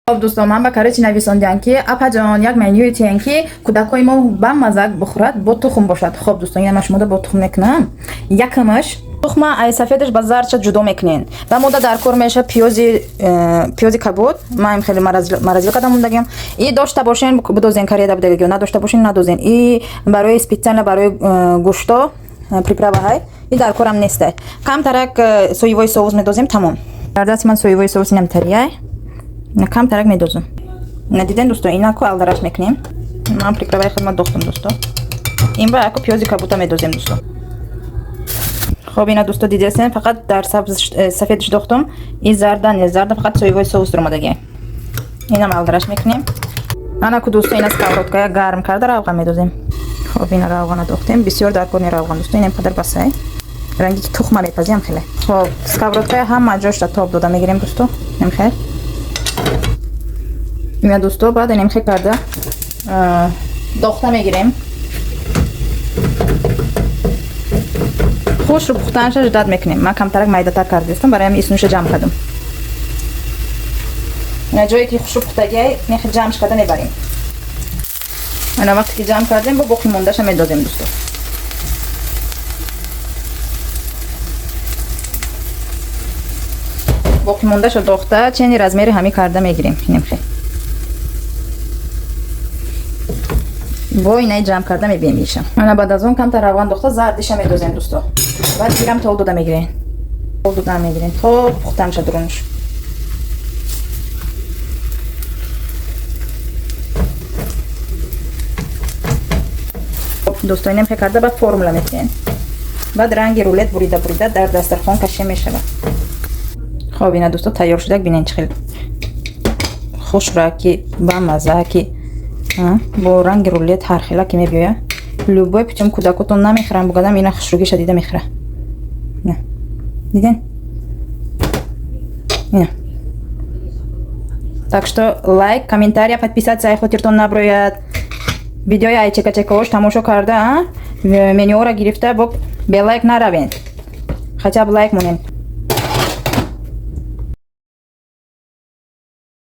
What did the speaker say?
Хоб, дӯстон, ман ба короче нависондиам, ки апаҷон, як менюи тиен, ки кӯдакҳои мо бамазак бихӯрад, бо тухм бошад. Хоб, дӯстон, ина ман шумода бо тухм мекунам. Якамаш, тухма ай сафедаш ба зардша ҷудо мекунен. Ба мода дар кор меша пиёзи, пиёзи кабуд, ман хеле морозилка да мондагиам. И дошта бошен, бидозен, кареда будагиё, надошта бошен, надозен. И барои специально барои гӯшто приправа ҳай, и дар корам нестай. Камтарак соевой соус медозем, тамом. Дар дасти ман соевой соус инам тарияй. Камтарак медозам. Надиден, дӯсто, инаку алдараш мекунем. Ман приправаи худма дохтам, дӯсто. Ин ба аку пиёзи кабута медозем, дӯсто. Хоб, ина, дӯсто, дидесен, фақат дар сафедш дохтум, и зарда не, зарда фақат соевой соус омадагӣ. Инам алдараш мекунем. Анаку, дӯсто, ина сковородкая гарм карда, равған медозем. Хоб, ина равғана дохтем, бисёр дар кор не равған, дӯсто, инам қадар басай. Ранги ки тухма мепазиам хеле. Хоб, сковородкая ҳама ҷошта тоб дода мегирем, дӯсто. Намхел. Ина, дӯсто, баъд инем хел карда дохта мегирем. Хушру пухтанша ждать мекунем. Ман камтарак майдатар кардистам, барои ҳамин исунуша ҷамъ кардам. Ина ҷое ки хушру пухтагиай, мехел ҷамъш карда мебарем. Ана вақте ки ҷамъ кардем, бо боқӣ мондаша медозем, дӯсто. Боқӣ мондаша дохта, чени размери ҳамин карда мегирем. Инем хел. Бо инаи ҷамъ карда мебием иша. Ана баъд аз он камтар равған дохта, зардиша медозем, дӯсто. Баъд гирам тол дода мегирем. Тол дода мегирем то пухтанша дурунш. Дӯсто, инем хел карда баъд формула метиҳем. Баъд ранги рулет бурида бурида дар дастархон кашида мешавад. Хоб, ина, дӯсто, тайёр шудак, бинен, чӣ хел хушраки, бамаза ки бо ранги рулет ҳархела ки мебиёяд. Любой путем кӯдакотон намехӯранд, бугадам ина хушругиша дида мехӯра. Диден? Ина. Так что лайк, комментария, подписаться ай хотиртон наброяд. Видеои ай чека-чекаош тамошо карда, менюора гирифта, бо бе лайк наравен. Хотя бы лайк монен.